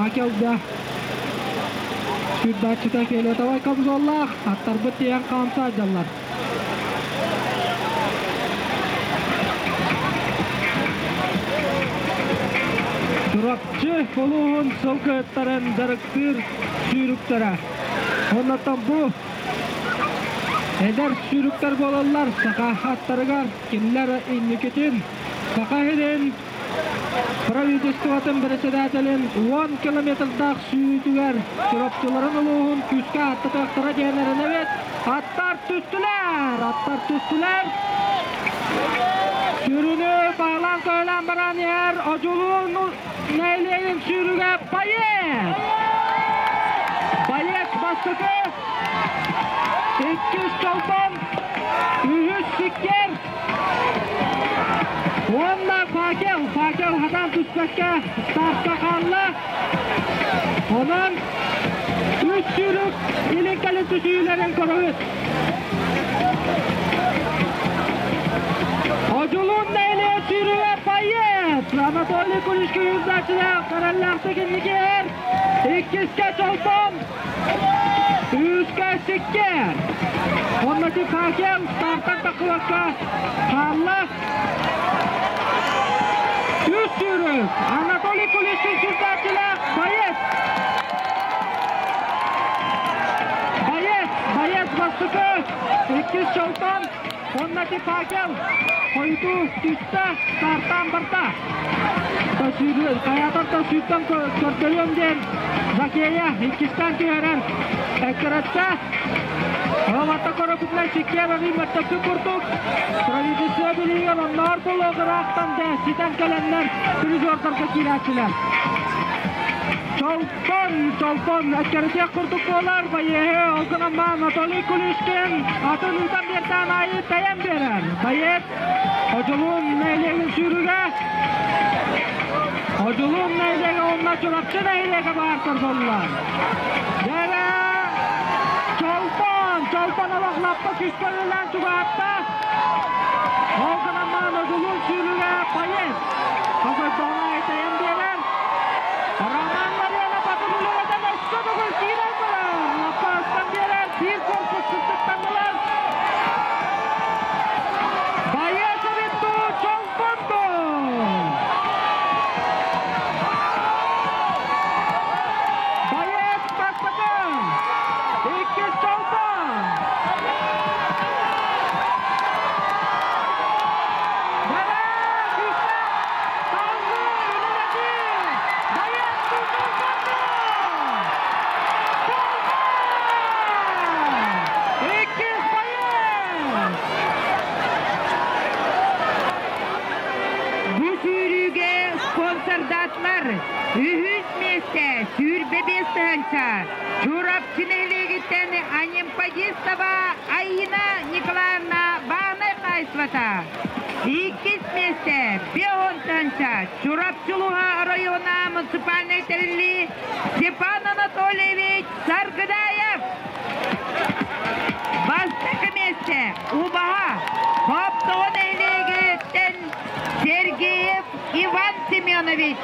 Факел да сүүрдээччитэ фиолетовай камзоллаах, аттарбыт тиийэн хаамса сылдьаллар. Чурапчы улууһун сылгыһыттарын дьарыктыыр сүүрүктэрэ. Оннуттан бу эдэр сүүрүктэр буолаллар саха аттарыгар кинилэр инникитин Саха сирин правительствотын председателин 10 километрдаах сүүрүүтүгэр Чурапчыларын улууһун күүскэ ааттатыахтара диэн эрэнэбит. Аттар түстүлэр! Аттар түстүлэр! Сүрүнү баалаан-көһөлөөн баран иһэр Одьулуун нэһилиэгин сүүрүгэ Боец! Боец бастакы, иккис Чолбон, үһүс Сиккиэр, Уонна факел, факел хатаан түспэккэ стартка хаалла. Онон үс сүүрүк илин-кэлин түсүүлэрин көрөбүт. Одьулуун нэһилиэ сүүрүгэ Боец! Анатолий Куличкин юзачылаах караллаахтык инникиэр иккискэ Чолбон Үскэ сиккиэр. Онночу факел стартан тахсыбакка хаалла. Үс сүүрүк Анатолий Куличкин сүүрдээччилээх боец. Боец, боец бастакы, иккис Чолбон, онночу факел хойутуу түстэ, стартаан барда. Хайатар да сүүртэн көрдөрүөм диэн Закея иккистээн түһэрэн эккирэтте. Роматта көрөкүтүнэн сиккиэр арыы мөттөккү курдук правительство билиигэр онноор буолуох ыраахтан да ситэн кэлэннэр призердарга киирээччилэр. Чолбон, Чолбон эккирэтиэх курдук буолар байыаһы ол гынан Анатолий Кулишкин атын ыытан биэртээн аайы тэйэн биэрэр. Боец Одьулуун нэһилиэгин сүүрүгэ Одьулуун нэһилиэгэ уонна Чурапчы нэһилиэгэ баартар буоллулар. Дьэрэ Чолбон, Чолбон олох лаппа күүскэ үлэлээн чугаһатта. Ол гынан баран Одьулуун сүүрүгэ поезд Хосойдоҕуна этэйэн биэрэр. Роман Марьянов атын үлэлэтэн өссө төгүл киирэн барар. Лаппа ыстан биэрэр, биир корпус сыттыктаннылар. Боец эбит дуу, Чолбон дуу? Боец бастакы, иккис Чолбон. Бэлэ күүстээх салгыы үлэлэтии! Боец дуу, Чолбон дуу? Чолбон! Иккис боец! Бу сүүрүүгэ спонсордаатылар үһүс миэстэ 25 тыһыынча Чурапчы нэһилиэгиттэн Анемподистова Айина Николаевна баанай хаһаайыстыбата. Иккис миэстэ 50 тыһыынча Чурапчы улууһа оройуона муниципальнай тэриллии Степан Анатольевич Саргыдаев. Бастакы миэстэ Убаһа Хоптоҕо нэһилиэгиттэн Сергеев Иван Семенович.